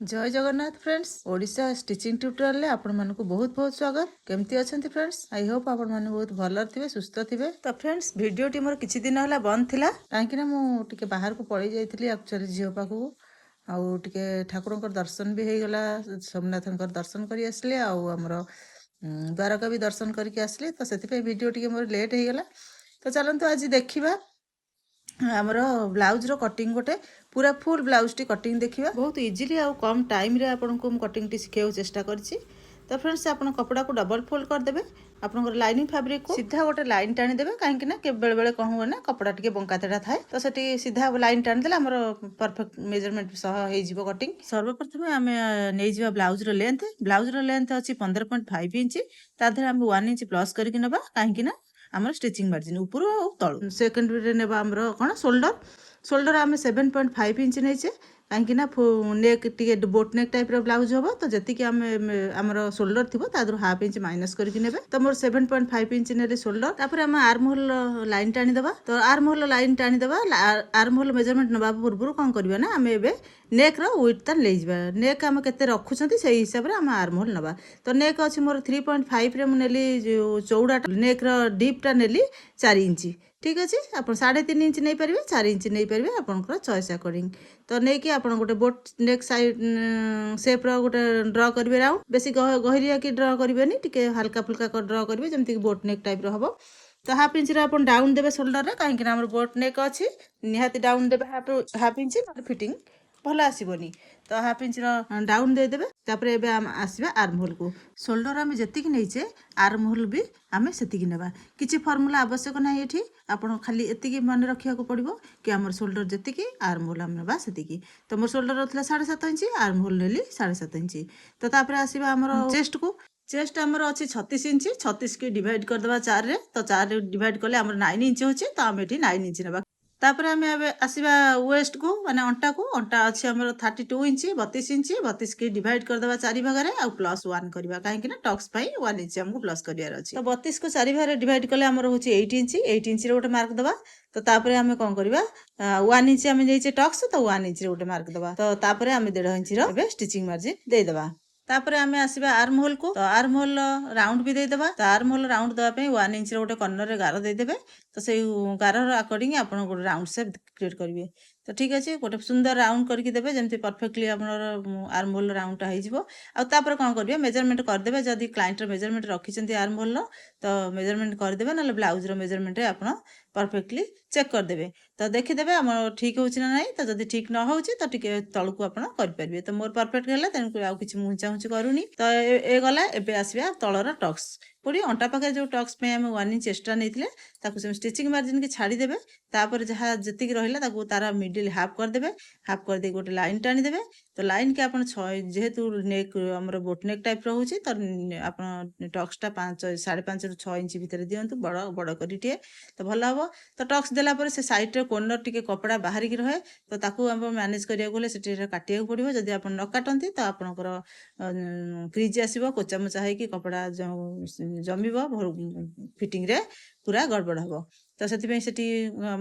ଜୟ Jagannath friends, Odisha stitching ଟ୍ୟୁଟୋରିଆଲରେ ଆପଣମାନଙ୍କୁ ବହୁତ ବହୁତ ସ୍ୱାଗତ। କେମିତି ଅଛନ୍ତି ଫ୍ରେଣ୍ଡସ୍? I Hope ଆପଣମାନେ ବହୁତ ଭଲରେ ଥିବେ, ସୁସ୍ଥ ଥିବେ। ତ ଫ୍ରେଣ୍ଡସ୍, ଭିଡ଼ିଓଟି ମୋର କିଛି ଦିନ ହେଲା ବନ୍ଦ ଥିଲା, କାହିଁକିନା ମୁଁ ଟିକେ ବାହାରକୁ ପଳେଇ ଯାଇଥିଲି ଆକ୍ଚୁଆଲି ଝିଅ ପାଖକୁ। ଆଉ ଟିକେ ଠାକୁରଙ୍କର ଦର୍ଶନ ବି ହେଇଗଲା। ସୋମନାଥଙ୍କର ଦର୍ଶନ କରି ଆସିଲି ଆଉ ଆମର ଦ୍ୱାରକା ବି ଦର୍ଶନ କରିକି ଆସିଲି। ତ ସେଥିପାଇଁ ଭିଡ଼ିଓ ଟିକେ ମୋର ଲେଟ୍ ହେଇଗଲା। ତ ଚାଲନ୍ତୁ, ଆଜି ଦେଖିବା ଆମର ବ୍ଲାଉଜର କଟିଂ। ଗୋଟେ ପୁରା ଫୁଲ୍ ବ୍ଲାଉଜଟି କଟିଂ ଦେଖିବା। ବହୁତ ଇଜିଲି ଆଉ କମ୍ ଟାଇମ୍ରେ ଆପଣଙ୍କୁ ମୁଁ କଟିଂଟି ଶିଖେଇବାକୁ ଚେଷ୍ଟା କରିଛି। ତ ଫ୍ରେଣ୍ଡସ୍, ଆପଣ କପଡ଼ାକୁ ଡବଲ୍ ଫୋଲ୍ଡ କରିଦେବେ। ଆପଣଙ୍କର ଲାଇନିଂ ଫାବ୍ରିକକୁ ସିଧା ଗୋଟେ ଲାଇନ୍ ଟାଣିଦେବେ, କାହିଁକି ନା ବେଳେବେଳେ କ'ଣ ହୁଏ ନା, କପଡ଼ା ଟିକେ ବଙ୍କା ତେଢ଼ା ଥାଏ। ତ ସେଠି ସିଧା ଲାଇନ୍ ଟାଣିଦେଲେ ଆମର ପରଫେକ୍ଟ ମେଜରମେଣ୍ଟ ସହ ହେଇଯିବ କଟିଂ। ସର୍ବପ୍ରଥମେ ଆମେ ନେଇଯିବା ବ୍ଲାଉଜର ଲେନ୍ଥ। ବ୍ଲାଉଜର ଲେନ୍ଥ ଅଛି 15.5 ଇଞ୍ଚ। ତା ଦେହରେ ଆମେ 1 ଇଞ୍ଚ ପ୍ଲସ୍ କରିକି ନେବା, କାହିଁକି ନା ଆମର ଷ୍ଟିଚିଂ ମାର୍ଜିନ୍ ଉପରୁ ଆଉ ତଳୁ। ସେକେଣ୍ଡରେ ନେବା ଆମର କ'ଣ? ସୋଲ୍ଡର। ସୋଲ୍ଡର ଆମେ 7.5 ଇଞ୍ଚ ନେଇଛେ, କାହିଁକି ନା ନେକ୍ ଟିକେ ବୋଟ୍ ନେକ୍ ଟାଇପ୍ର ବ୍ଲାଉଜ ହେବ। ତ ଯେତିକି ଆମେ ଆମର ସୋଲ୍ଡର ଥିବ, ତା ଦେହରୁ ହାଫ୍ ଇଞ୍ଚ ମାଇନସ୍ କରିକି ନେବେ। ତ ମୋର 7.5 ଇଞ୍ଚ ନେଲି ସୋଲ୍ଡର। ତାପରେ ଆମେ ଆର୍ମ ହୋଲ୍ ଲାଇନ୍ ଟାଣିଦେବା। ତ ଆର୍ମ ହୋଲ୍ ଲାଇନ୍ ଟାଣିଦେବା। ଆର୍ମ ହୋଲ୍ ମେଜରମେଣ୍ଟ ନେବା ପୂର୍ବରୁ କ'ଣ କରିବା ନା, ଆମେ ଏବେ ନେକ୍ର ୱିଡ୍ଥଟା ନେଇଯିବା। ନେକ୍ ଆମେ କେତେ ରଖୁଛନ୍ତି, ସେଇ ହିସାବରେ ଆମେ ଆର୍ମ ହୋଲ୍ ନେବା। ତ ନେକ୍ ଅଛି ମୋର 3.5ରେ ମୁଁ ନେଲି। ଯେଉଁ ଚଉଡ଼ାଟା, ନେକ୍ର ଡିପ୍ଟା ନେଲି 4 ଇଞ୍ଚ। ଠିକ୍ ଅଛି, ଆପଣ 3.5 ଇଞ୍ଚ ନେଇପାରିବେ, 4 ଇଞ୍ଚ ନେଇପାରିବେ, ଆପଣଙ୍କର ଚଏସ୍ ଆକର୍ଡ଼ିଂ। ତ ନେଇକି ଆପଣ ଗୋଟେ ବୋଟ୍ ନେକ୍ ସାଇଡ୍ ସେପ୍ର ଗୋଟେ ଡ୍ର କରିବେ ରାଉଣ୍ଡ। ବେଶୀ ଗହିରିଆ କି ଡ୍ର କରିବେନି, ଟିକେ ହାଲକା ଫୁଲକା ଡ୍ର କରିବେ, ଯେମିତିକି ବୋଟ୍ ନେକ୍ ଟାଇପ୍ର ହେବ। ତ ହାଫ୍ ଇଞ୍ଚରେ ଆପଣ ଡାଉନ୍ ଦେବେ ସୋଲ୍ଡରରେ, କାହିଁକିନା ଆମର ବୋଟ୍ ନେକ୍ ଅଛି। ନିହାତି ଡାଉନ୍ ଦେବେ ହାଫ୍ ହାଫ୍ ଇଞ୍ଚ, ନହେଲେ ଫିଟିଂ ଭଲ ଆସିବନି। ତ ହାଫ୍ ଇଞ୍ଚର ଡାଉନ୍ ଦେଇଦେବେ। ତାପରେ ଏବେ ଆମେ ଆସିବା ଆର୍ମ ହୋଲ୍କୁ। ସୋଲ୍ଡର ଆମେ ଯେତିକି ନେଇଛେ, ଆର୍ମ ହୋଲ୍ ବି ଆମେ ସେତିକି ନେବା। କିଛି ଫର୍ମୁଲା ଆବଶ୍ୟକ ନାହିଁ ଏଠି। ଆପଣ ଖାଲି ଏତିକି ମନେ ରଖିବାକୁ ପଡ଼ିବ କି ଆମର ସୋଲ୍ଡର ଯେତିକି, ଆର୍ମ ହୋଲ୍ ଆମେ ନେବା ସେତିକି। ତ ମୋର ସୋଲ୍ଡର ଥିଲା 7.5 ଇଞ୍ଚ, ଆର୍ମ ହୋଲ୍ ନେଲି 7.5 ଇଞ୍ଚ। ତ ତାପରେ ଆସିବା ଆମର ଚେଷ୍ଟକୁ। ଚେଷ୍ଟ ଆମର ଅଛି 36 ଇଞ୍ଚ। 36କି ଡିଭାଇଡ଼ କରିଦେବା ଚାରିରେ। ତ ଚାରିରେ ଡିଭାଇଡ଼ କଲେ ଆମର 9 ଇଞ୍ଚ ହେଉଛି। ତ ଆମେ ଏଠି 9 ଇଞ୍ଚ ନେବା। ତାପରେ ଆମେ ଏବେ ଆସିବା ୱେଷ୍ଟକୁ, ମାନେ ଅଣ୍ଟାକୁ। ଅଣ୍ଟା ଅଛି ଆମର 32 ଇଞ୍ଚ, 32 ଇଞ୍ଚ। 32କି ଡିଭାଇଡ଼ କରିଦେବା ଚାରି ଭାଗରେ ଆଉ ପ୍ଲସ୍ 1 କରିବା, କାହିଁକି ନା ଟକ୍ସ ପାଇଁ 1 ଇଞ୍ଚ ଆମକୁ ପ୍ଲସ୍ କରିବାର ଅଛି। ତ 32କୁ ଚାରି ଭାଗରେ ଡିଭାଇଡ଼ କଲେ ଆମର ହେଉଛି 8 ଇଞ୍ଚ। 8 ଇଞ୍ଚରେ ଗୋଟେ ମାର୍କ ଦେବା। ତ ତାପରେ ଆମେ କ'ଣ କରିବା? 1 ଇଞ୍ଚ ଆମେ ନେଇଛେ ଟକ୍ସ, ତ 1 ଇଞ୍ଚରେ ଗୋଟେ ମାର୍କ ଦେବା। ତ ତାପରେ ଆମେ ଦେଢ଼ ଇଞ୍ଚର ଏବେ ଷ୍ଟିଚିଂ ମାର୍ଜିନ୍ ଦେଇଦେବା। ତାପରେ ଆମେ ଆସିବା ଆର୍ମ ହୋଲ୍କୁ। ତ ଆର୍ମ ହୋଲ୍ ରାଉଣ୍ଡ ବି ଦେଇଦେବା। ତ ଆର୍ମ ହୋଲ୍ ରାଉଣ୍ଡ ଦେବା ପାଇଁ 1 ଇଞ୍ଚର ଗୋଟେ କର୍ଣ୍ଣରରେ ଗାର ଦେଇଦେବେ। ତ ସେଇ ଗାରର ଆକର୍ଡ଼ିଂ ଆପଣ ଗୋଟେ ରାଉଣ୍ଡ ସେପ୍ କ୍ରିଏଟ୍ କରିବେ। ତ ଠିକ୍ ଅଛି, ଗୋଟେ ସୁନ୍ଦର ରାଉଣ୍ଡ କରିକି ଦେବେ, ଯେମିତି ପରଫେକ୍ଟଲି ଆପଣଙ୍କର ଆର୍ମ ହୋଲ୍ ରାଉଣ୍ଡଟା ହେଇଯିବ। ଆଉ ତାପରେ କ'ଣ କରିବେ? ମେଜରମେଣ୍ଟ କରିଦେବେ। ଯଦି କ୍ଲାଇଣ୍ଟର ମେଜରମେଣ୍ଟ ରଖିଛନ୍ତି ଆର୍ମ ହୋଲ୍ର, ତ ମେଜରମେଣ୍ଟ କରିଦେବେ, ନହେଲେ ବ୍ଲାଉଜର ମେଜରମେଣ୍ଟରେ ଆପଣ ପରଫେକ୍ଟଲି ଚେକ୍ କରିଦେବେ। ତ ଦେଖିଦେବେ ଆମର ଠିକ୍ ହେଉଛି ନା ନାହିଁ। ତ ଯଦି ଠିକ୍ ନ ହେଉଛି, ତ ଟିକେ ତଳକୁ ଆପଣ କରିପାରିବେ। ତ ମୋର ପରଫେକ୍ଟ ହେଲା, ତେଣୁକରି ଆଉ କିଛି ମୁଁ ଉଞ୍ଚା କରୁନି। ତ ଏ ଗଲା। ଏବେ ଆସିବା ତଳର ଟକ୍ସ। ପୁଣି ଅଣ୍ଟା ପାଖରେ ଯେଉଁ ଟକ୍ସ ପାଇଁ ଆମେ 1 ଇଞ୍ଚ ଏକ୍ସଟ୍ରା ନେଇଥିଲେ, ତାକୁ ସେମିତି ଷ୍ଟିଚିଂ ମାର୍ଜିନ୍କି ଛାଡ଼ିଦେବେ। ତାପରେ ଯାହା ଯେତିକି ରହିଲା, ତାକୁ ତାର ମିଡ଼ିଲ୍ ହାଫ୍ କରିଦେବେ। ହାଫ୍ କରିଦେଇକି ଗୋଟେ ଲାଇନ୍ ଟାଣିଦେବେ। ତ ଲାଇନ୍କି ଆପଣ 6, ଯେହେତୁ ନେକ୍ ଆମର ବୋଟ୍ ନେକ୍ ଟାଇପ୍ ରହୁଛି, ତ ଆପଣ ଟକ୍ସଟା 5, 5.5ରୁ 6 ଇଞ୍ଚ ଭିତରେ ଦିଅନ୍ତୁ, ବଡ଼ ବଡ଼ କରି ଟିକେ, ତ ଭଲ ହେବ। ତ ଟକ୍ସ ଦେଲା ପରେ ସେ ସାଇଡ଼୍ରେ କର୍ଣ୍ଣର ଟିକେ କପଡ଼ା ବାହାରିକି ରହେ। ତ ତାକୁ ଆମେ ମ୍ୟାନେଜ୍ କରିବାକୁ ହେଲେ ସେଠି କାଟିବାକୁ ପଡ଼ିବ। ଯଦି ଆପଣ ନ କାଟନ୍ତି, ତ ଆପଣଙ୍କର କ୍ରିଜ୍ ଆସିବ, କୋଚା ମୋଚା ହେଇକି କପଡ଼ା ଜମିବ, ଫିଟିଂରେ ପୁରା ଗଡ଼ବଡ଼ ହେବ। ତ ସେଥିପାଇଁ ସେଠି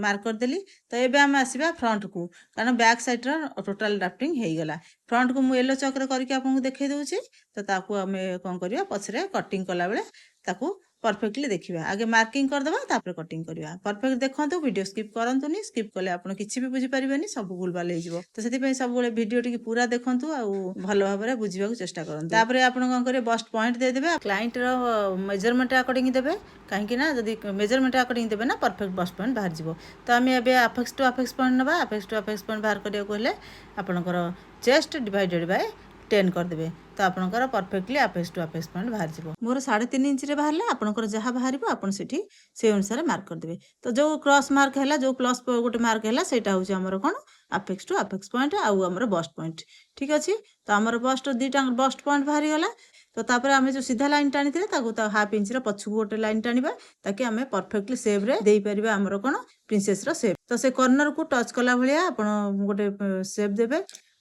ମାର୍କ କରିଦେଲି। ତ ଏବେ ଆମେ ଆସିବା ଫ୍ରଣ୍ଟକୁ, କାରଣ ବ୍ୟାକ୍ ସାଇଡ଼୍ର ଟୋଟାଲ୍ ଡ୍ରାଫ୍ଟିଂ ହେଇଗଲା। ଫ୍ରଣ୍ଟକୁ ମୁଁ ୟେଲୋ ଚକ୍ରେ କରିକି ଆପଣଙ୍କୁ ଦେଖେଇ ଦେଉଛି। ତ ତାକୁ ଆମେ କ'ଣ କରିବା? ପଛରେ କଟିଂ କଲାବେଳେ ତାକୁ ପରଫେକ୍ଟଲି ଦେଖିବା। ଆଗେ ମାର୍କିଂ କରିଦେବା, ତାପରେ କଟିଂ କରିବା। ପରଫେକ୍ଟ ଦେଖନ୍ତୁ, ଭିଡ଼ିଓ ସ୍କିପ୍ କରନ୍ତୁନି। ସ୍କିପ୍ କଲେ ଆପଣ କିଛି ବି ବୁଝିପାରିବେନି, ସବୁ ଭୁଲଭାଲ ହେଇଯିବ। ତ ସେଥିପାଇଁ ସବୁବେଳେ ଭିଡ଼ିଓ ଟିକେ ପୁରା ଦେଖନ୍ତୁ ଆଉ ଭଲ ଭାବରେ ବୁଝିବାକୁ ଚେଷ୍ଟା କରନ୍ତୁ। ତାପରେ ଆପଣ କ'ଣ କରିବେ? ବଷ୍ଟ ପଏଣ୍ଟ ଦେଇଦେବେ। କ୍ଲାଇଣ୍ଟର ମେଜରମେଣ୍ଟ ଆକର୍ଡ଼ିଂ ଦେବେ, କାହିଁକି ନା ଯଦି ମେଜରମେଣ୍ଟ ଆକର୍ଡ଼ିଂ ଦେବେ ନା, ପରଫେକ୍ଟ ବଷ୍ଟ ପଏଣ୍ଟ ବାହାରିଯିବ। ତ ଆମେ ଏବେ ଆପେକ୍ସ ଟୁ ଆପେକ୍ସ ପଏଣ୍ଟ ନେବା। ଆପେକ୍ସ ଟୁ ଆପେକ୍ସ ପଏଣ୍ଟ ବାହାର କରିବାକୁ ହେଲେ ଆପଣଙ୍କର ଚେଷ୍ଟ ଡିଭାଇଡେଡ଼ ବାଇ 10 କରିଦେବେ। ତ ଆପଣଙ୍କର perfectly apex to apex point ବାହାରିଯିବ। ମୋର 3.5 ଇଞ୍ଚରେ ବାହାରିଲା। ଆପଣଙ୍କର ଯାହା ବାହାରିବ, ଆପଣ ସେଠି ସେଇ ଅନୁସାରେ ମାର୍କ କରିଦେବେ। ତ ଯେଉଁ କ୍ରସ୍ ମାର୍କ ହେଲା, ଯେଉଁ ପ୍ଲସ୍ ଗୋଟେ ମାର୍କ ହେଲା, ସେଇଟା ହେଉଛି ଆମର କ'ଣ? ଆପେକ୍ସ ଟୁ ଆପେକ୍ସ ପଏଣ୍ଟ ଆଉ ଆମର ବଷ୍ଟ ପଏଣ୍ଟ। ଠିକ୍ ଅଛି, ତ ଆମର ବଷ୍ଟ ଦୁଇଟା ବଷ୍ଟ ପଏଣ୍ଟ ବାହାରିଗଲା। ତ ତାପରେ ଆମେ ଯେଉଁ ସିଧା ଲାଇନ୍ ଟାଣିଥିଲେ, ତାକୁ ତା ହାଫ୍ ଇଞ୍ଚର ପଛକୁ ଗୋଟେ ଲାଇନ୍ ଟାଣିବା, ତାକି ଆମେ ପରଫେକ୍ଟଲି ସେପ୍ରେ ଦେଇପାରିବା ଆମର କ'ଣ? ପ୍ରିନ୍ସେସ୍ର ସେପ୍। ତ ସେ କର୍ଣ୍ଣରକୁ ଟଚ୍ କଲା ଭଳିଆ ଆପଣ ଗୋଟେ ସେପ୍ ଦେବେ।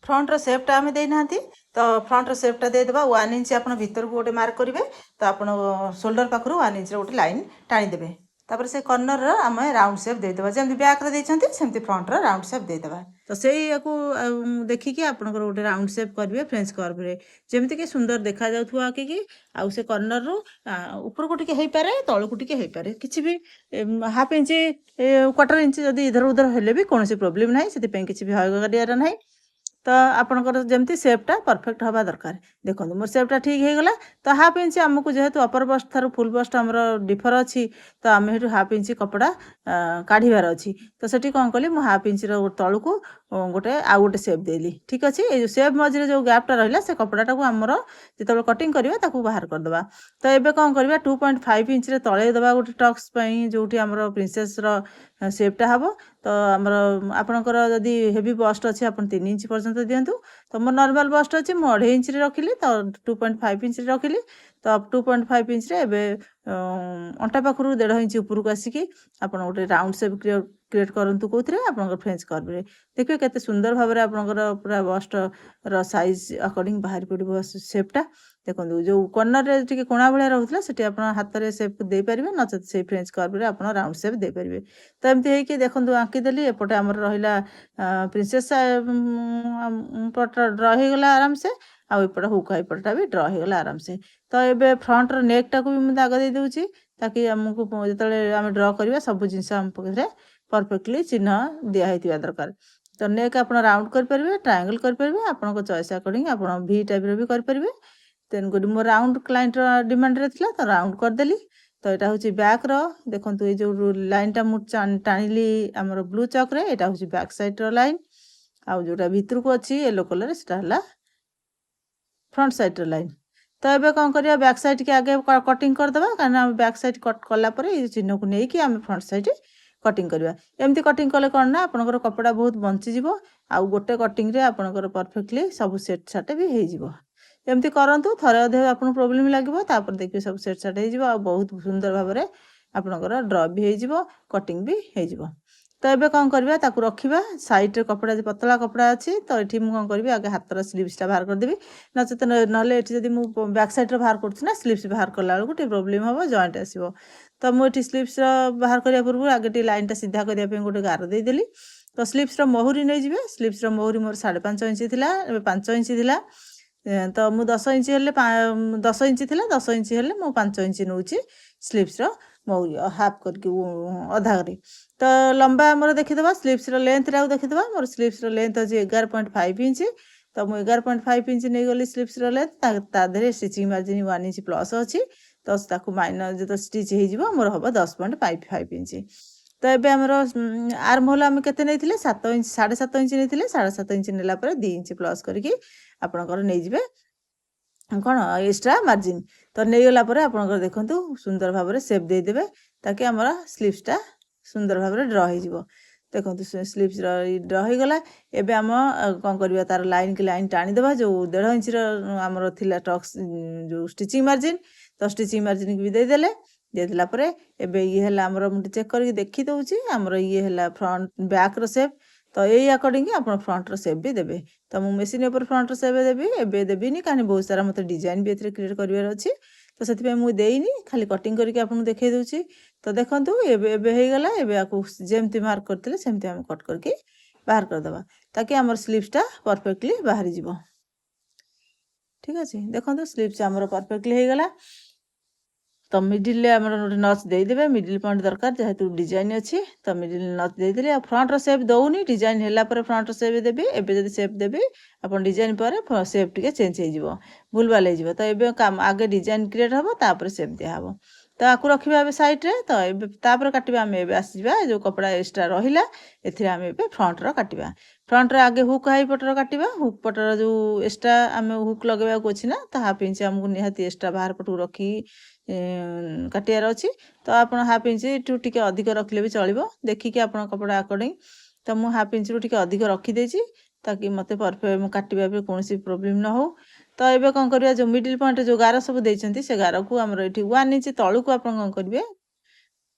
ଫ୍ରଣ୍ଟର ସେପ୍ଟା ଆମେ ଦେଇନାହାନ୍ତି, ତ ଫ୍ରଣ୍ଟର ସେପ୍ଟା ଦେଇଦେବା। 1 ଇଞ୍ଚ ଆପଣ ଭିତରକୁ ଗୋଟେ ମାର୍କ କରିବେ। ତ ଆପଣ ସୋଲ୍ଡର ପାଖରୁ 1 ଇଞ୍ଚର ଗୋଟେ ଲାଇନ୍ ଟାଣିଦେବେ। ତାପରେ ସେ କର୍ଣ୍ଣରର ଆମେ ରାଉଣ୍ଡ ସେପ୍ ଦେଇଦେବା। ଯେମିତି ବ୍ୟାକ୍ରେ ଦେଇଛନ୍ତି, ସେମିତି ଫ୍ରଣ୍ଟର ରାଉଣ୍ଡ ସେପ୍ ଦେଇଦେବା। ତ ସେଇଆକୁ ଦେଖିକି ଆପଣଙ୍କର ଗୋଟେ ରାଉଣ୍ଡ ସେପ୍ କରିବେ ଫ୍ରେଞ୍ଚ କର୍ଭରେ, ଯେମିତିକି ସୁନ୍ଦର ଦେଖାଯାଉଥିବ ଆଖିକି। ଆଉ ସେ କର୍ଣ୍ଣରରୁ ଉପରକୁ ଟିକେ ହେଇପାରେ, ତଳକୁ ଟିକେ ହେଇପାରେ, କିଛି ବି ହାଫ୍ ଇଞ୍ଚ, କ୍ୱାର୍ଟର ଇଞ୍ଚ ଯଦି ଇଧର ଉଧର ହେଲେ ବି କୌଣସି ପ୍ରୋବ୍ଲେମ୍ ନାହିଁ। ସେଥିପାଇଁ କିଛି ବି ଭୟ କରିବାର ନାହିଁ। ତ ଆପଣଙ୍କର ଯେମିତି ସେପ୍ଟା ପରଫେକ୍ଟ ହେବା ଦରକାର। ଦେଖନ୍ତୁ, ମୋର ସେପ୍ଟା ଠିକ୍ ହେଇଗଲା। ତ ହାଫ୍ ଇଞ୍ଚ ଆମକୁ ଯେହେତୁ ଅପର ବଷ୍ଟ ଠାରୁ ଫୁଲ୍ ବଷ୍ଟ ଆମର ଡିଫର ଅଛି, ତ ଆମେ ସେଠୁ ହାଫ୍ ଇଞ୍ଚ କପଡ଼ା କାଢ଼ିବାର ଅଛି। ତ ସେଠି କ'ଣ କଲି ମୁଁ? ହାଫ୍ ଇଞ୍ଚର ତଳକୁ ଗୋଟେ ଆଉ ଗୋଟେ ସେପ୍ ଦେଲି। ଠିକ୍ ଅଛି। ଏଇ ଯେଉଁ ସେପ୍ ମଝିରେ ଯେଉଁ ଗ୍ୟାପ୍ଟା ରହିଲା, ସେ କପଡ଼ାଟାକୁ ଆମର ଯେତେବେଳେ କଟିଂ କରିବା, ତାକୁ ବାହାର କରିଦେବା। ତ ଏବେ କ'ଣ କରିବା? 2.5 ଇଞ୍ଚରେ ତଳେ ଦେବା ଗୋଟେ ଟକ୍ସ ପାଇଁ, ଯେଉଁଠି ଆମର ପ୍ରିନ୍ସେସ୍ର ସେପ୍ଟା ହେବ। ତ ଆମର ଆପଣଙ୍କର ଯଦି ହେଭି ବଷ୍ଟ ଅଛି, ଆପଣ 3 ଇଞ୍ଚ ପର୍ଯ୍ୟନ୍ତ ଦିଅନ୍ତୁ। ତ ମୋର ନର୍ମାଲ ବଷ୍ଟ ଅଛି, ମୁଁ 2.5 ଇଞ୍ଚରେ ରଖିଲି। ତ 2.5 ଇଞ୍ଚରେ ରଖିଲି। ତ 2.5 ଇଞ୍ଚରେ ଏବେ ଅଣ୍ଟା ପାଖରୁ 1.5 ଇଞ୍ଚ ଉପରକୁ ଆସିକି ଆପଣ ଗୋଟେ ରାଉଣ୍ଡ ସେପ୍ କ୍ରିଏଟ୍ କରନ୍ତୁ। କେଉଁଥିରେ? ଆପଣଙ୍କର ଫ୍ରେଞ୍ଚ କର୍ଭରେ। ଦେଖିବେ, କେତେ ସୁନ୍ଦର ଭାବରେ ଆପଣଙ୍କର ପୁରା ବଷ୍ଟର ସାଇଜ୍ ଆକର୍ଡ଼ିଂ ବାହାରି ପଡ଼ିବ ସେପ୍ଟା। ଦେଖନ୍ତୁ, ଯେଉଁ କର୍ଣ୍ଣରରେ ଟିକେ କୋଣା ଭଳିଆ ରହୁଥିଲା, ସେଠି ଆପଣ ହାତରେ ସେପ୍ ଦେଇପାରିବେ, ନଚେତ୍ ସେଇ ଫ୍ରେଞ୍ଚ କର୍ଭରେ ଆପଣ ରାଉଣ୍ଡ ସେପ୍ ଦେଇପାରିବେ। ତ ଏମିତି ହେଇକି ଦେଖନ୍ତୁ, ଆଙ୍କିଦେଲି। ଏପଟେ ଆମର ରହିଲା ପ୍ରିନ୍ସେସ୍ ପଟ ଡ୍ର ହେଇଗଲା ଆରାମସେ, ଆଉ ଏପଟେ ହୁକ୍ ହାଇ ପଟଟା ବି ଡ୍ର ହେଇଗଲା ଆରାମସେ। ତ ଏବେ ଫ୍ରଣ୍ଟର ନେକ୍ଟାକୁ ବି ମୁଁ ଦାଗ ଦେଇଦେଉଛି, ତାକି ଆମକୁ ଯେତେବେଳେ ଆମେ ଡ୍ର କରିବା, ସବୁ ଜିନିଷ ଆମ ପାଖରେ ପରଫେକ୍ଟଲି ଚିହ୍ନ ଦିଆହେଇଥିବା ଦରକାର। ତ ନେକ୍ ଆପଣ ରାଉଣ୍ଡ କରିପାରିବେ, ଟ୍ରାୟାଙ୍ଗଲ୍ କରିପାରିବେ, ଆପଣଙ୍କ ଚଏସ୍ ଆକର୍ଡ଼ିଂ ଆପଣ ଭି ଟାଇପ୍ର ବି କରିପାରିବେ। ତେଣୁକରି ମୋ ରାଉଣ୍ଡ କ୍ଲାଇଣ୍ଟର ଡିମାଣ୍ଡରେ ଥିଲା, ତ ରାଉଣ୍ଡ କରିଦେଲି। ତ ଏଇଟା ହେଉଛି ବ୍ୟାକ୍ର। ଦେଖନ୍ତୁ, ଏଇ ଯେଉଁ ଲାଇନ୍ଟା ମୁଁ ଟାଣିଲି ଆମର ବ୍ଲୁ ଚକ୍ରେ, ଏଇଟା ହେଉଛି ବ୍ୟାକ୍ ସାଇଡ଼୍ର ଲାଇନ୍। ଆଉ ଯେଉଁଟା ଭିତରକୁ ଅଛି ୟେଲୋ କଲର୍, ସେଟା ହେଲା ଫ୍ରଣ୍ଟ ସାଇଡ଼୍ର ଲାଇନ୍। ତ ଏବେ କ'ଣ କରିବା? ବ୍ୟାକ୍ ସାଇଡ଼୍କି ଆଗେ କଟିଂ କରିଦେବା, କାରଣ ଆମେ ବ୍ୟାକ୍ ସାଇଡ଼୍ କଟ୍ କଲା ପରେ ଏଇ ଚିହ୍ନକୁ ନେଇକି ଆମେ ଫ୍ରଣ୍ଟ ସାଇଡ଼୍ କଟିଂ କରିବା। ଏମିତି କଟିଂ କଲେ କ'ଣ ନା ଆପଣଙ୍କର କପଡ଼ା ବହୁତ ବଞ୍ଚିଯିବ, ଆଉ ଗୋଟେ କଟିଂରେ ଆପଣଙ୍କର ପରଫେକ୍ଟଲି ସବୁ ସେଟ୍ ସାଟ୍ ବି ହେଇଯିବ। ଏମିତି କରନ୍ତୁ। ଥରେ ଅଧେ ଆପଣଙ୍କୁ ପ୍ରୋବ୍ଲେମ୍ ଲାଗିବ, ତାପରେ ଦେଖିବେ ସବୁ ସେଟ୍ ସାଟ୍ ହେଇଯିବ, ଆଉ ବହୁତ ସୁନ୍ଦର ଭାବରେ ଆପଣଙ୍କର ଡ୍ର ବି ହେଇଯିବ, କଟିଂ ବି ହେଇଯିବ। ତ ଏବେ କ'ଣ କରିବା? ତାକୁ ରଖିବା ସାଇଡ଼୍ରେ। କପଡ଼ା ପତଳା କପଡ଼ା ଅଛି, ତ ଏଠି ମୁଁ କ'ଣ କରିବି? ଆଗେ ହାତର ସ୍ଲିଭ୍ସଟା ବାହାର କରିଦେବି। ନଚେତ ନହେଲେ ଏଠି ଯଦି ମୁଁ ବ୍ୟାକ୍ ସାଇଡ଼୍ର ବାହାର କରୁଛି ନା, ସ୍ଲିଭ୍ସ ବାହାର କଲା ବେଳକୁ ଟିକେ ପ୍ରୋବ୍ଲେମ୍ ହେବ, ଜଏଣ୍ଟ ଆସିବ। ତ ମୁଁ ଏଠି ସ୍ଲିଭ୍ସର ବାହାର କରିବା ପୂର୍ବରୁ ଆଗେ ଟିକେ ଲାଇନ୍ଟା ସିଧା କରିବା ପାଇଁ ଗୋଟେ ଗାର ଦେଇଦେଲି। ତ ସ୍ଲିଭ୍ସର ମହୁରି ନେଇଯିବେ। ସ୍ଲିଭ୍ସର ମହୁରି ମୋର 5.5 ଇଞ୍ଚ ଥିଲା, ଏବେ 5 ଇଞ୍ଚ ଥିଲା। ତ ମୁଁ 10 ଇଞ୍ଚ ହେଲେ, 10 ଇଞ୍ଚ ଥିଲା, 10 ଇଞ୍ଚ ହେଲେ ମୁଁ 5 ଇଞ୍ଚ ନେଉଛି ସ୍ଲିଭ୍ସର ମହୁରି, ହାଫ୍ କରିକି, ଅଧା କରି। ତ ଲମ୍ବା ଆମର ଦେଖିଦେବା, ସ୍ଲିଭ୍ସର ଲେନ୍ଥଟାକୁ ଦେଖିଦେବା। ମୋର ସ୍ଲିଭ୍ସର ଲେନ୍ଥ ଅଛି 11.5 ଇଞ୍ଚ। ତ ମୁଁ 11.5 ଇଞ୍ଚ ନେଇଗଲି ସ୍ଲିଭ୍ସର ଲେନ୍ଥ। ତା ଦେହରେ ଷ୍ଟିଚିଂ ମାର୍ଜିନ୍ 1 ଇଞ୍ଚ ପ୍ଲସ୍ ଅଛି, ତ ତାକୁ ମାଇନସ୍, ଯେତେବେଳେ ଷ୍ଟିଚ୍ ହେଇଯିବ, ମୋର ହେବ 10.55 ଇଞ୍ଚ। ତ ଏବେ ଆମର ଆର୍ମ ହୋଲ୍ ଆମେ କେତେ ନେଇଥିଲେ? 7 ଇଞ୍ଚ, 7.5 ଇଞ୍ଚ ନେଇଥିଲେ। 7.5 ଇଞ୍ଚ ନେଲା ପରେ 2 ଇଞ୍ଚ ପ୍ଲସ୍ କରିକି ଆପଣଙ୍କର ନେଇଯିବେ କ'ଣ ଏକ୍ସଟ୍ରା ମାର୍ଜିନ୍। ତ ନେଇଗଲା ପରେ ଆପଣଙ୍କର ଦେଖନ୍ତୁ, ସୁନ୍ଦର ଭାବରେ ସେପ୍ ଦେଇଦେବେ, ତାକି ଆମର ସ୍ଲିଭ୍ସଟା ସୁନ୍ଦର ଭାବରେ ଡ୍ର ହେଇଯିବ। ଦେଖନ୍ତୁ, ସ୍ଲିଭ୍ସର ଡ୍ର ହେଇଗଲା। ଏବେ ଆମ କ'ଣ କରିବା? ତାର ଲାଇନ୍ କି ଲାଇନ୍ ଟାଣିଦେବା। ଯେଉଁ 1.5 ଇଞ୍ଚର ଆମର ଥିଲା ଟକ୍ସ, ଯେଉଁ ଷ୍ଟିଚିଂ ମାର୍ଜିନ୍, ତ ଷ୍ଟିଚିଂ ମାର୍ଜିନ୍କି ବି ଦେଇଦେଲେ। ଦେଇଦେଲା ପରେ ଏବେ ଇଏ ହେଲା ଆମର, ମୁଁ ଟିକେ ଚେକ୍ କରିକି ଦେଖିଦେଉଛି, ଆମର ଇଏ ହେଲା ଫ୍ରଣ୍ଟ ବ୍ୟାକ୍ର ସେପ୍। ତ ଏଇ ଆକର୍ଡ଼ିଂ ଆପଣ ଫ୍ରଣ୍ଟର ସେପ୍ ବି ଦେବେ। ତ ମୁଁ ମେସିନ୍ ଉପରେ ଫ୍ରଣ୍ଟର ସେପ୍ ଦେବି, ଏବେ ଦେବିନି, କାହିଁକି ବହୁତ ସାରା ମୋତେ ଡିଜାଇନ୍ ବି ଏଥିରେ କ୍ରିଏଟ୍ କରିବାର ଅଛି। ତ ସେଥିପାଇଁ ମୁଁ ଦେଇନି, ଖାଲି କଟିଂ କରିକି ଆପଣଙ୍କୁ ଦେଖାଇ ଦେଉଛି। ତ ଦେଖନ୍ତୁ, ଏବେ ଏବେ ହେଇଗଲା। ଏବେ ଆକୁ ଯେମିତି ମାର୍କ କରିଥିଲେ, ସେମିତି ଆମେ କଟ୍ କରିକି ବାହାର କରିଦେବା, ତାକି ଆମର ସ୍ଲିଭ୍ସଟା ପରଫେକ୍ଟଲି ବାହାରିଯିବ। ଠିକ୍ ଅଛି। ଦେଖନ୍ତୁ, ସ୍ଲିଭ୍ସ ଆମର ପରଫେକ୍ଟଲି ହେଇଗଲା। ତ ମିଡ଼ିଲରେ ଆମର ଗୋଟେ ନଚ୍ ଦେଇଦେବେ। ମିଡ଼ିଲ ପଏଣ୍ଟ ଦରକାର, ଯେହେତୁ ଡିଜାଇନ୍ ଅଛି, ତ ମିଡ଼ିଲ ନଚ୍ ଦେଇଦେଲି। ଆଉ ଫ୍ରଣ୍ଟର ସେପ୍ ଦେଉନି, ଡିଜାଇନ୍ ହେଲା ପରେ ଫ୍ରଣ୍ଟର ସେପ୍ ଦେବି। ଏବେ ଯଦି ସେପ୍ ଦେବି, ଆପଣ ଡିଜାଇନ୍ ପରେ ସେପ୍ ଟିକେ ଚେଞ୍ଜ ହେଇଯିବ, ଭୁଲଭାଲ ହେଇଯିବ। ତ ଏବେ କାମ ଆଗେ ଡିଜାଇନ୍ କ୍ରିଏଟ୍ ହେବ, ତାପରେ ସେପ୍ ଦିଆହେବ। ତ ଆକୁ ରଖିବା ଏବେ ସାଇଡ଼୍ରେ। ତ ଏବେ ତାପରେ କାଟିବା ଆମେ। ଏବେ ଆସିଯିବା, ଯେଉଁ କପଡ଼ା ଏକ୍ସଟ୍ରା ରହିଲା, ଏଥିରେ ଆମେ ଏବେ ଫ୍ରଣ୍ଟର କାଟିବା। ଫ୍ରଣ୍ଟର ଆଗେ ହୁକ୍ ହାଇ ପଟର କାଟିବା। ହୁକ୍ ପଟର ଯେଉଁ ଏକ୍ସଟ୍ରା ଆମେ ହୁକ୍ ଲଗାଇବାକୁ ଅଛି ନା, ତ ହାଫ୍ ଇଞ୍ଚ ଆମକୁ ନିହାତି ଏକ୍ସଟ୍ରା ବାହାର ପଟକୁ ରଖି କାଟିବାର ଅଛି। ତ ଆପଣ ହାଫ୍ ଇଞ୍ଚଠୁ ଟିକେ ଅଧିକ ରଖିଲେ ବି ଚଳିବ, ଦେଖିକି ଆପଣ କପଡ଼ା ଆକର୍ଡ଼ିଂ। ତ ମୁଁ ହାଫ୍ ଇଞ୍ଚରୁ ଟିକେ ଅଧିକ ରଖିଦେଇଛି, ତାକି ମୋତେ ପରଫେକ୍ଟ ମୁଁ କାଟିବା ପାଇଁ କୌଣସି ପ୍ରୋବ୍ଲେମ୍ ନ ହେଉ। ତ ଏବେ କ'ଣ କରିବା? ଯେଉଁ ମିଡ଼ିଲ୍ ପଏଣ୍ଟ ଯେଉଁ ଗାର ସବୁ ଦେଇଛନ୍ତି, ସେ ଗାରକୁ ଆମର ଏଠି 1 ଇଞ୍ଚ ତଳକୁ ଆପଣ କ'ଣ କରିବେ?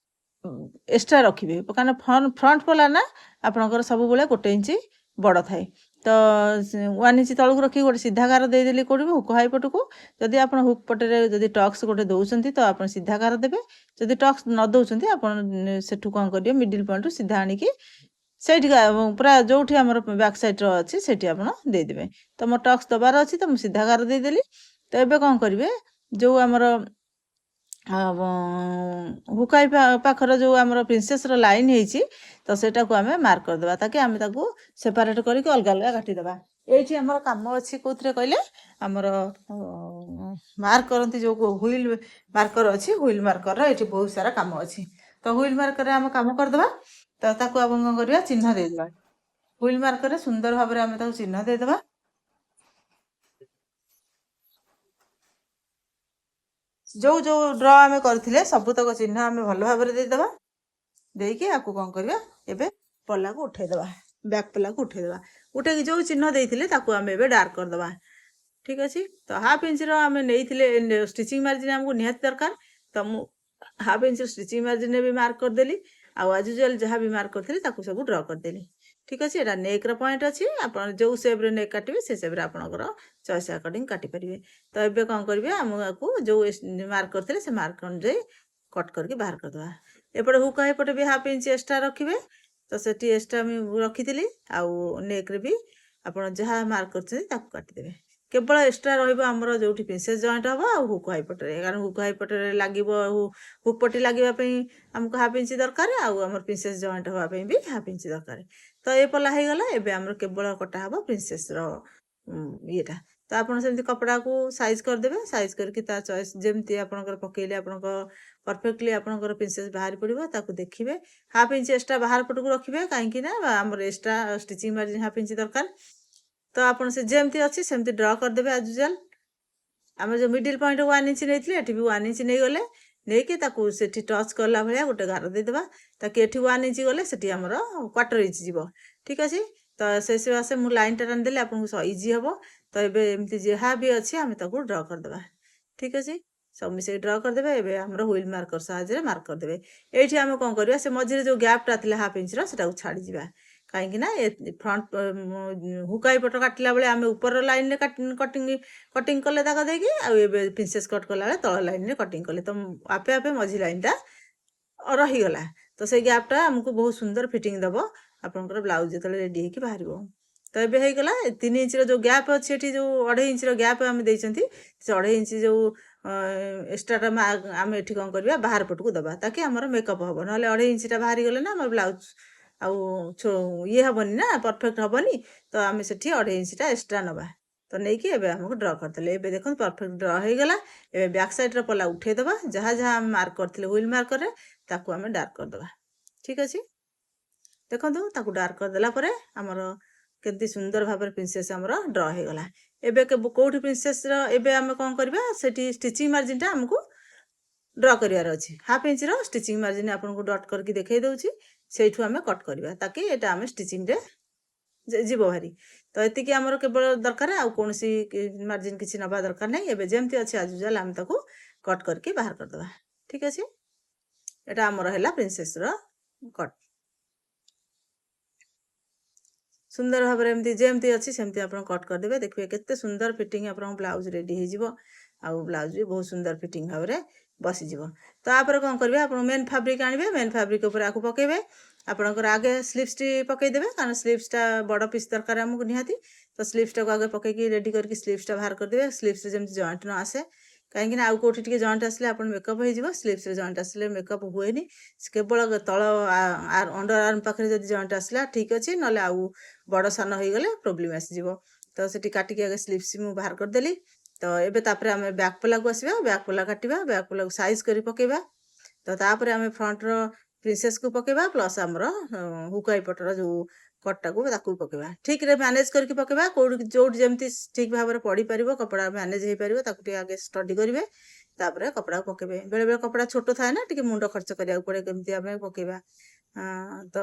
ଏକ୍ସଟ୍ରା ରଖିବେ, କାରଣ ଫ୍ରଣ୍ଟ ପଲା ନା ଆପଣଙ୍କର ସବୁବେଳେ 1 ଇଞ୍ଚ ବଡ଼ ଥାଏ। ତ ତ 1 ଇଞ୍ଚ ତଳକୁ ରଖିକି ଗୋଟେ ସିଧା ଗାର ଦେଇଦେଲି। କେଉଁଠି? ହୁକ୍ ହାଇ ପଟକୁ। ଯଦି ଆପଣ ହୁକ୍ ପଟରେ ଯଦି ଟକ୍ସ ଗୋଟେ ଦେଉଛନ୍ତି, ତ ଆପଣ ସିଧା ଗାର ଦେବେ। ଯଦି ଟକ୍ସ ନ ଦେଉଛନ୍ତି, ଆପଣ ସେଠୁ କ'ଣ କରିବେ? ମିଡ଼ିଲ୍ ପଏଣ୍ଟରୁ ସିଧା ଆଣିକି ସେଇଠି ପୁରା ଯେଉଁଠି ଆମର ବ୍ୟାକ୍ ସାଇଡ଼୍ର ଅଛି, ସେଇଠି ଆପଣ ଦେଇଦେବେ। ତ ମୋ ଟକ୍ସ ଦେବାର ଅଛି, ତ ମୁଁ ସିଧା ଗାର ଦେଇଦେଲି। ତ ଏବେ କ'ଣ କରିବେ? ଯେଉଁ ଆମର ହୁକ୍ ହାଇ ପାଖର ଯେଉଁ ଆମର ପ୍ରିନ୍ସେସ୍ର ଲାଇନ୍ ହେଇଛି, ତ ସେଇଟାକୁ ଆମେ ମାର୍କ କରିଦେବା, ତାକି ଆମେ ତାକୁ ସେପାରେଟ୍ କରିକି ଅଲଗା ଅଲଗା କାଟିଦେବା। ଏଇଠି ଆମର କାମ ଅଛି କେଉଁଥିରେ କହିଲେ, ଆମର ମାର୍କ କରନ୍ତି ଯେଉଁ ହୁଇଲ୍ ମାର୍କର ଅଛି, ହୁଇଲ୍ ମାର୍କରର ଏଇଠି ବହୁତ ସାରା କାମ ଅଛି। ତ ହୁଇଲ୍ ମାର୍କରରେ ଆମେ କାମ କରିଦେବା। ତ ତାକୁ ଆମେ କ'ଣ କରିବା? ଚିହ୍ନ ଦେଇଦେବା। ହୁଇଲ୍ ମାର୍କରରେ ସୁନ୍ଦର ଭାବରେ ଆମେ ତାକୁ ଚିହ୍ନ ଦେଇଦେବା। ଯେଉଁ ଯେଉଁ ଡ୍ର ଆମେ କରିଥିଲେ, ସବୁତକ ଚିହ୍ନ ଆମେ ଭଲ ଭାବରେ ଦେଇଦେବା। ଦେଇକି ଆକୁ କ'ଣ କରିବା? ଏବେ ପଲାକୁ ଉଠେଇଦେବା, ବ୍ୟାକ୍ ପଲାକୁ ଉଠେଇଦେବା। ଉଠେଇକି ଯେଉଁ ଚିହ୍ନ ଦେଇଥିଲେ, ତାକୁ ଆମେ ଏବେ ଡାର୍କ କରିଦେବା। ଠିକ୍ ଅଛି। ତ ହାଫ୍ ଇଞ୍ଚର ଆମେ ନେଇଥିଲେ ଷ୍ଟିଚିଂ ମାର୍ଜିନ୍, ଆମକୁ ନିହାତି ଦରକାର। ତ ମୁଁ ହାଫ୍ ଇଞ୍ଚର ଷ୍ଟିଚିଂ ମାର୍ଜିନ୍ରେ ବି ମାର୍କ କରିଦେଲି, ଆଉ ଆଜ୍ ୟୁଜୁଆଲ୍ ଯାହା ବି ମାର୍କ କରିଥିଲି, ତାକୁ ସବୁ ଡ୍ର କରିଦେଲି। ଠିକ୍ ଅଛି। ଏଇଟା ନେକ୍ର ପଏଣ୍ଟ ଅଛି। ଆପଣ ଯେଉଁ ସେପ୍ରେ ନେକ୍ କାଟିବେ, ସେ ସେପ୍ରେ ଆପଣଙ୍କର ଚଏସ୍ ଆକର୍ଡ଼ିଂ କାଟିପାରିବେ। ତ ଏବେ କ'ଣ କରିବେ? ଆମକୁ ଯେଉଁ ମାର୍କ କରିଥିଲେ, ସେ ମାର୍କ ଅନୁଯାୟୀ କଟ୍ କରିକି ବାହାର କରିଦେବା। ଏପଟେ ହୁକ୍ ଏପଟେ ବି ହାଫ୍ ଇଞ୍ଚ ଏକ୍ସଟ୍ରା ରଖିବେ। ତ ସେଠି ଏକ୍ସଟ୍ରା ମୁଁ ରଖିଥିଲି। ଆଉ ନେକ୍ରେ ବି ଆପଣ ଯାହା ମାର୍କ କରିଛନ୍ତି, ତାକୁ କାଟିଦେବେ। କେବଳ ଏକ୍ସଟ୍ରା ରହିବ ଆମର ଯେଉଁଠି ପ୍ରିନ୍ସେସ୍ ଜଏଣ୍ଟ ହେବ ଆଉ ହୁକ୍ ହାଇ ପଟରେ, କାରଣ ହୁକ୍ ହାଇ ପଟରେ ଲାଗିବ। ହୁକ୍ ପଟି ଲାଗିବା ପାଇଁ ଆମକୁ ହାଫ୍ ଇଞ୍ଚ ଦରକାର, ଆଉ ଆମର ପ୍ରିନ୍ସେସ୍ ଜଏଣ୍ଟ ହେବା ପାଇଁ ବି ହାଫ୍ ଇଞ୍ଚ ଦରକାର। ତ ଏ ପଲା ହେଇଗଲା। ଏବେ ଆମର କେବଳ କଟା ହେବ ପ୍ରିନ୍ସେସ୍ର ଇଏଟା। ତ ଆପଣ ସେମିତି କପଡ଼ାକୁ ସାଇଜ୍ କରିଦେବେ। ସାଇଜ୍ କରିକି ତା ଚଏସ୍ ଯେମିତି ଆପଣଙ୍କର ପକେଇଲେ, ଆପଣଙ୍କ ପରଫେକ୍ଟଲି ଆପଣଙ୍କର ପ୍ରିନ୍ସେସ୍ ବାହାରି ପଡ଼ିବ। ତାକୁ ଦେଖିବେ, ହାଫ୍ ଇଞ୍ଚ ଏକ୍ସଟ୍ରା ବାହାର ପଟକୁ ରଖିବେ, କାହିଁକି ନା ଆମର extra stitching margin half inch ଦରକାର। ତ ଆପଣ ସେ ଯେମିତି ଅଛି ସେମିତି ଡ୍ର କରିଦେବେ ଆଜ୍ ୟୁଜୁଆଲ୍। ଆମେ ଯେଉଁ ମିଡ଼ିଲ୍ ପଏଣ୍ଟ 1 ଇଞ୍ଚ ନେଇଥିଲେ, ଏଠି ବି 1 ଇଞ୍ଚ ନେଇଗଲେ। ନେଇକି ତାକୁ ସେଠି ଟଚ୍ କଲା ଭଳିଆ ଗୋଟେ ଗାର ଦେଇଦେବା, ତାକି ଏଠି 1 ଇଞ୍ଚ ଗଲେ ସେଠି ଆମର କ୍ୱାର୍ଟର ଇଞ୍ଚ ଯିବ। ଠିକ୍ ଅଛି। ତ ସେ ସକାଶେ ମୁଁ ଲାଇନ୍ଟା ଟାଣିଦେଲି, ଆପଣଙ୍କୁ ଇଜି ହେବ। ତ ଏବେ ଏମିତି ଯାହା ବି ଅଛି, ଆମେ ତାକୁ ଡ୍ର କରିଦେବା। ଠିକ୍ ଅଛି। ସବୁ ମିଶେଇକି ଡ୍ର କରିଦେବେ। ଏବେ ଆମର ହୁଇଲ୍ ମାର୍କର ସାହାଯ୍ୟରେ ମାର୍କ କରିଦେବେ। ଏଇଠି ଆମେ କ'ଣ କରିବା? ସେ ମଝିରେ ଯେଉଁ ଗ୍ୟାପ୍ଟା ଥିଲା ହାଫ୍ ଇଞ୍ଚର, ସେଟାକୁ ଛାଡ଼ିଯିବା, କାହିଁକି ନା ଏ ଫ୍ରଣ୍ଟ ହୁକ୍ ହାଇ ପଟ କାଟିଲା ବେଳେ ଆମେ ଉପର ଲାଇନ୍ରେ କଟିଂ କଲେ ଦାଗ ଦେଇକି, ଆଉ ଏବେ ପ୍ରିନ୍ସେସ୍ କଟ୍ କଲାବେଳେ ତଳ ଲାଇନ୍ରେ କଟିଂ କଲେ, ତ ଆପେ ଆପେ ମଝି ଲାଇନ୍ଟା ରହିଗଲା। ତ ସେଇ ଗ୍ୟାପ୍ଟା ଆମକୁ ବହୁତ ସୁନ୍ଦର ଫିଟିଂ ଦେବ ଆପଣଙ୍କର ବ୍ଲାଉଜ୍ ଯେତେବେଳେ ରେଡ଼ି ହେଇକି ବାହାରିବ। ତ ଏବେ ହେଇଗଲା। 3 ଇଞ୍ଚର ଯେଉଁ ଗ୍ୟାପ୍ ଅଛି, ଏଠି ଯେଉଁ 2.5 ଇଞ୍ଚର ଗ୍ୟାପ୍ ଆମେ ଦେଇଛନ୍ତି, ସେ 2.5 ଇଞ୍ଚ ଯେଉଁ ଏକ୍ସଟ୍ରାଟା ଆମେ ଏଠି କ'ଣ କରିବା? ବାହାର ପଟକୁ ଦେବା, ତାକି ଆମର ମେକଅପ୍ ହେବ। ନହେଲେ 2.5 ଇଞ୍ଚଟା ବାହାରିଗଲେ ନା ଆମର ବ୍ଲାଉଜ୍ ଆଉ ଇଏ ହେବନି ନା, ପରଫେକ୍ଟ ହେବନି। ତ ଆମେ ସେଠି 2.5 ଇଞ୍ଚଟା ଏକ୍ସଟ୍ରା ନେବା। ତ ନେଇକି ଏବେ ଆମକୁ ଡ୍ର କରିଦେଲେ। ଏବେ ଦେଖନ୍ତୁ, ପରଫେକ୍ଟ ଡ୍ର ହେଇଗଲା। ଏବେ ବ୍ୟାକ୍ ସାଇଡ଼୍ର ପଲା ଉଠେଇଦେବା। ଯାହା ଯାହା ଆମେ ମାର୍କ କରିଥିଲେ ହୁଇଲ୍ ମାର୍କରରେ, ତାକୁ ଆମେ ଡାର୍କ କରିଦେବା। ଠିକ୍ ଅଛି। ଦେଖନ୍ତୁ, ତାକୁ ଡାର୍କ କରିଦେଲା ପରେ ଆମର କେମିତି ସୁନ୍ଦର ଭାବରେ ପ୍ରିନ୍ସେସ୍ ଆମର ଡ୍ର ହେଇଗଲା। ଏବେ କେଉଁଠି ପ୍ରିନ୍ସେସ୍ର ଏବେ ଆମେ କ'ଣ କରିବା? ସେଠି ଷ୍ଟିଚିଂ ମାର୍ଜିନଟା ଆମକୁ ଡ୍ର କରିବାର ଅଛି। ହାଫ୍ ଇଞ୍ଚର ଷ୍ଟିଚିଂ ମାର୍ଜିନ୍ ଆପଣଙ୍କୁ ଡଟ୍ କରିକି ଦେଖାଇ ଦେଉଛି। ସେଇଠୁ ଆମେ କଟ୍ କରିବା, ତାକି ଏଇଟା ଆମେ ଷ୍ଟିଚିଂରେ ଯିବ ଭାରି। ତ ଏତିକି ଆମର କେବଳ ଦରକାର, ଆଉ କୌଣସି ମାର୍ଜିନ୍ କିଛି ନେବା ଦରକାର ନାହିଁ। ଏବେ ଯେମିତି ଅଛି ଆଜ୍ ୟୁଜୁଆଲ୍, ଆମେ ତାକୁ କଟ୍ କରିକି ବାହାର କରିଦେବା। ଠିକ୍ ଅଛି। ଏଇଟା ଆମର ହେଲା ପ୍ରିନ୍ସେସ୍ର କଟ୍। ସୁନ୍ଦର ଭାବରେ ଏମିତି ଯେମିତି ଅଛି ସେମିତି ଆପଣ କଟ୍ କରିଦେବେ। ଦେଖିବେ, କେତେ ସୁନ୍ଦର ଫିଟିଂ ଆପଣଙ୍କ ବ୍ଲାଉଜ୍ ରେଡ଼ି ହେଇଯିବ, ଆଉ ବ୍ଲାଉଜ୍ ବି ବହୁତ ସୁନ୍ଦର ଫିଟିଂ ଭାବରେ ବସିଯିବ। ତାପରେ କ'ଣ କରିବେ? ଆପଣ ମେନ୍ ଫାବ୍ରିକ୍ ଆଣିବେ। ମେନ୍ ଫାବ୍ରିକ୍ ଉପରେ ଆକୁ ପକାଇବେ। ଆପଣଙ୍କର ଆଗେ ସ୍ଲିଭ୍ସଟି ପକାଇଦେବେ, କାରଣ ସ୍ଲିଭ୍ସଟା ବଡ଼ ପିସ୍ ଦରକାର ଆମକୁ ନିହାତି। ତ ସ୍ଲିଭ୍ସଟାକୁ ଆଗେ ପକାଇକି ରେଡ଼ି କରିକି ସ୍ଲିଭ୍ସଟା ବାହାର କରିଦେବେ। ସ୍ଲିଭ୍ସରେ ଯେମିତି ଜଏଣ୍ଟ ନ ଆସେ, କାହିଁକି ନା ଆଉ କେଉଁଠି ଟିକେ ଜଏଣ୍ଟ ଆସିଲେ ଆପଣ ମେକଅପ୍ ହେଇଯିବ। ସ୍ଲିଭ୍ସରେ ଜଏଣ୍ଟ ଆସିଲେ ମେକଅପ୍ ହୁଏନି। କେବଳ ତଳ ଅଣ୍ଡର ଆର୍ମ ପାଖରେ ଯଦି ଜଏଣ୍ଟ ଆସିଲା, ଠିକ୍ ଅଛି, ନହେଲେ ଆଉ ବଡ଼ ସାନ ହେଇଗଲେ ପ୍ରୋବ୍ଲେମ୍ ଆସିଯିବ। ତ ସେଠି କାଟିକି ଆଗେ ସ୍ଲିଭ୍ସ ମୁଁ ବାହାର କରିଦେଲି। ତ ଏବେ ତାପରେ ଆମେ ବ୍ୟାକ୍ ପଲାକୁ ଆସିବା। ବ୍ୟାକ୍ ପଲା କାଟିବା, ବ୍ୟାକ୍ ପଲାକୁ ସାଇଜ୍ କରି ପକାଇବା। ତ ତାପରେ ଆମେ ଫ୍ରଣ୍ଟର ପ୍ରିନ୍ସେସ୍କୁ ପକାଇବା, ପ୍ଲସ୍ ଆମର ହୁକ୍ ହାଇ ପଟର ଯେଉଁ କଟ୍ଟାକୁ, ତାକୁ ପକାଇବା। ଠିକ୍ରେ ମ୍ୟାନେଜ୍ କରିକି ପକାଇବା। କେଉଁଠି ଯେଉଁଠି ଯେମିତି ଠିକ୍ ଭାବରେ ପଡ଼ିପାରିବ, କପଡ଼ା ମ୍ୟାନେଜ୍ ହେଇପାରିବ, ତାକୁ ଟିକେ ଆଗେ ଷ୍ଟଡି କରିବେ, ତାପରେ କପଡ଼ାକୁ ପକାଇବେ। ବେଳେବେଳେ କପଡ଼ା ଛୋଟ ଥାଏ ନା, ଟିକେ ମୁଣ୍ଡ ଖର୍ଚ୍ଚ କରିବାକୁ ପଡ଼େ କେମିତି ଆମେ ପକାଇବା। ତ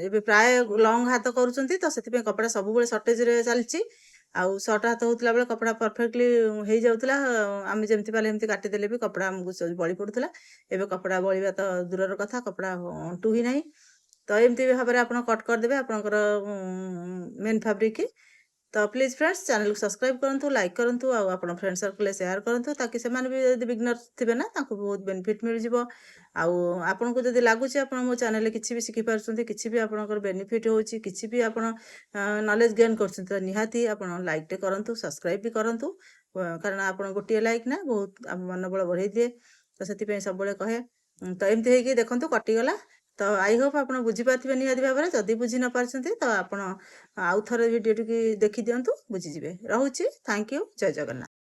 ଏବେ ପ୍ରାୟ ଲଙ୍ଗ୍ ହାତ କରୁଛନ୍ତି, ତ ସେଥିପାଇଁ କପଡ଼ା ସବୁବେଳେ ସର୍ଟେଜରେ ଚାଲିଛି। ଆଉ ସର୍ଟ ହାତ ହେଉଥିଲା ବେଳେ କପଡ଼ା ପରଫେକ୍ଟଲି ହେଇଯାଉଥିଲା। ଆମେ ଯେମିତି ପାରିଲେ ଏମିତି କାଟିଦେଲେ ବି କପଡ଼ା ଆମକୁ ବଳି ପଡ଼ୁଥିଲା। ଏବେ କପଡ଼ା ବଳିବା ତ ଦୂରର କଥା, କପଡ଼ା ଅଣ୍ଟୁ ହିଁ ନାହିଁ। ତ ଏମିତି ଭାବରେ ଆପଣ କଟ୍ କରିଦେବେ ଆପଣଙ୍କର ମେନ୍ ଫାବ୍ରିକ୍। ତ ପ୍ଲିଜ୍ ଫ୍ରେଣ୍ଡସ୍, ଚ୍ୟାନେଲକୁ ସବସ୍କ୍ରାଇବ୍ କରନ୍ତୁ, ଲାଇକ୍ କରନ୍ତୁ ଆଉ ଆପଣ ଫ୍ରେଣ୍ଡ ସର୍କଲରେ ସେୟାର କରନ୍ତୁ, ତାକି ସେମାନେ ବି ଯଦି ବିଗନର୍ ଥିବେ ନା, ତାଙ୍କୁ ବହୁତ ବେନିଫିଟ୍ ମିଳିଯିବ। ଆଉ ଆପଣଙ୍କୁ ଯଦି ଲାଗୁଛି ଆପଣ ମୋ ଚ୍ୟାନେଲରେ କିଛି ବି ଶିଖିପାରୁଛନ୍ତି, କିଛି ବି ଆପଣଙ୍କର ବେନିଫିଟ୍ ହେଉଛି, କିଛି ବି ଆପଣ ନଲେଜ୍ ଗେନ୍ କରୁଛନ୍ତି, ତ ନିହାତି ଆପଣ ଲାଇକ୍ଟେ କରନ୍ତୁ, ସବସ୍କ୍ରାଇବ୍ ବି କରନ୍ତୁ। କାରଣ ଆପଣ ଗୋଟିଏ ଲାଇକ୍ ନା ବହୁତ ଆମ ମନୋବଳ ବଢ଼େଇ ଦିଏ। ତ ସେଥିପାଇଁ ସବୁବେଳେ କହେ। ତ ଏମିତି ହେଇକି ଦେଖନ୍ତୁ କଟିଗଲା। ତ I Hope ଆପଣ ବୁଝିପାରିଥିବେ ନିହାତି ଭାବରେ। ଯଦି ବୁଝି ନ ପାରିଛନ୍ତି, ତ ଆପଣ ଆଉ ଥରେ ଭିଡ଼ିଓଟିକି ଦେଖିଦିଅନ୍ତୁ, ବୁଝିଯିବେ। ରହୁଛି, thank you, Jay Jagannath.